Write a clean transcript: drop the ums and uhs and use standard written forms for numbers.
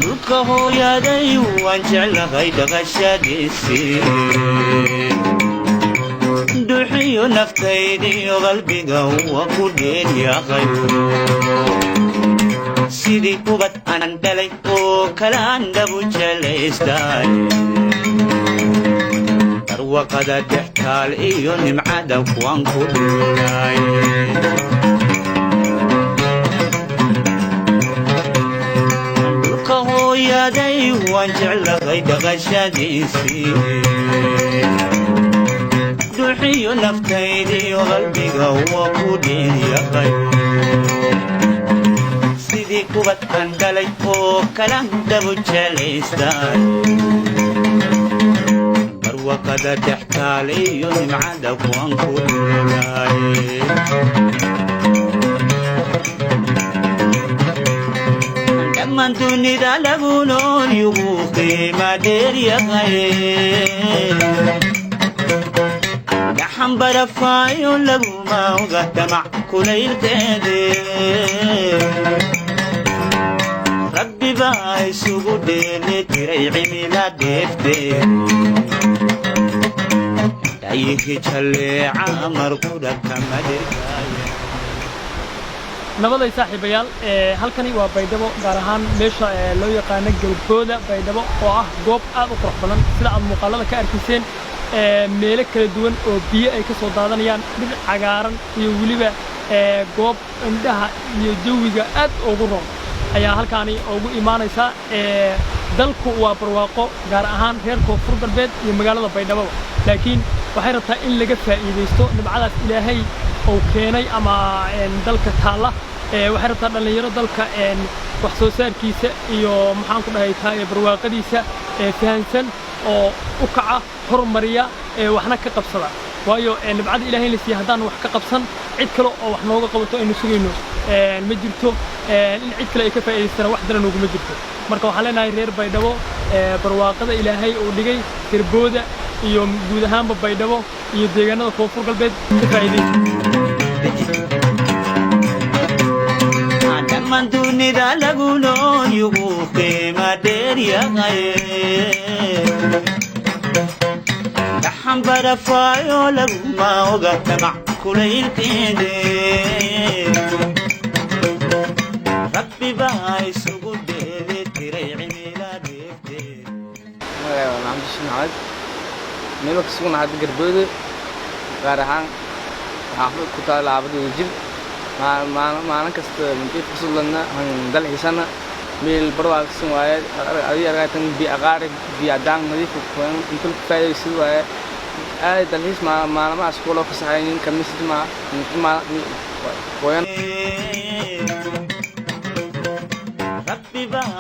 Dhulka hooyaday waan jeclahay dhaqashadiisii, dhuuxiyo naftaydiyo qalbiga waa ku dheelyahay. Sidii ubad aanan dhalay oo kalaan dhabu jelaystay, barwaqada dhextaal iyo nimcada kuwaan ku dhuulay. Dhulka hooyaday waan jeclahay dhaqashadiisii, dhuuxiyo naftaydiyo qalbiga waa ku dheelyahay. Sidii kubad aan dhalay oo kalaan dhabu jelaystay, barwaqada dhextaal iyo nimcada kuwaan ku dhulay. Dhammaan dunida lagu nool yugu qiima dheeryahay, gaxan barafaayo laguma oga damac kulaylkeede. Rabbi baa isugu dheeli tiray cimila dheefteed, dhayihi jalleeca markudha kama dhirkaaye. Nabaday saaxiibayaal, halkani waa Baydhabo, gaar ahaan meesha loo yaqaano Galbooda Baydhabo, oo ah goob aad u qurux badan sida aad muuqaalada ka arkayseen. Meelo kala duwan oo biyo ay ka soo daadanayaan, dhir cagaaran iyo weliba goob indhaha iyo jawiga aad ugu roon ayaa halkaani ugu imaanaysa. Dalku waa barwaaqo, gaar ahaan reer Koonfur Galbeed iyo magaalada Baydhabo, laakiin waxay rabtaa in laga faa'iidaysto nimcadaas Ilaahay uu keenay ama dalka taalla. Waxay rabtaa dhallinyaro dalka wax soo saarkiisa iyo maxaan ku dhahay taa barwaaqadiisa fahansan oo u kaca, horumariya, waxna ka qabsada. Waayo nimcada Ilaahay la siiya haddaan wax ka qabsan, cid kale oo wax nooga qabato aynu sugayno ma jirto. In cid kale ay ka faa'iidaystana wax daran nooguma jirto. Marka waxaan leenahay reer Baydhabo, barwaaqada Ilaahay uu dhigay Garbooda iyo guud ahaanba Baydhabo iyo deegaanada Koonfur Galbeed ka faa'iidaysta. Dhammaan dunida lagu nool yugu qiima dheeryahay, gaxan barafaayo laguma oga damac kulaylkeede. Rabbi baa isugu dheeli tiray cimila dheefteed. Magacayga waa Maxamed Sheekh Maxamed. Meel ka sugan hadda Garbooda, gaar ahaan waxaa ku taala xaafadda Wadajir. Maalin kasta intii fursad lana dalxiisana, meel barwaaqsan waaye. Adiga aragtan biyo aqaari, biyo cadaan nadiif inta ku faa'iidaysid waaye. Aad dalxiis maalmaha iskuul oo fasaxayn khamiis, jimca jimca qoyan. Rabbi baa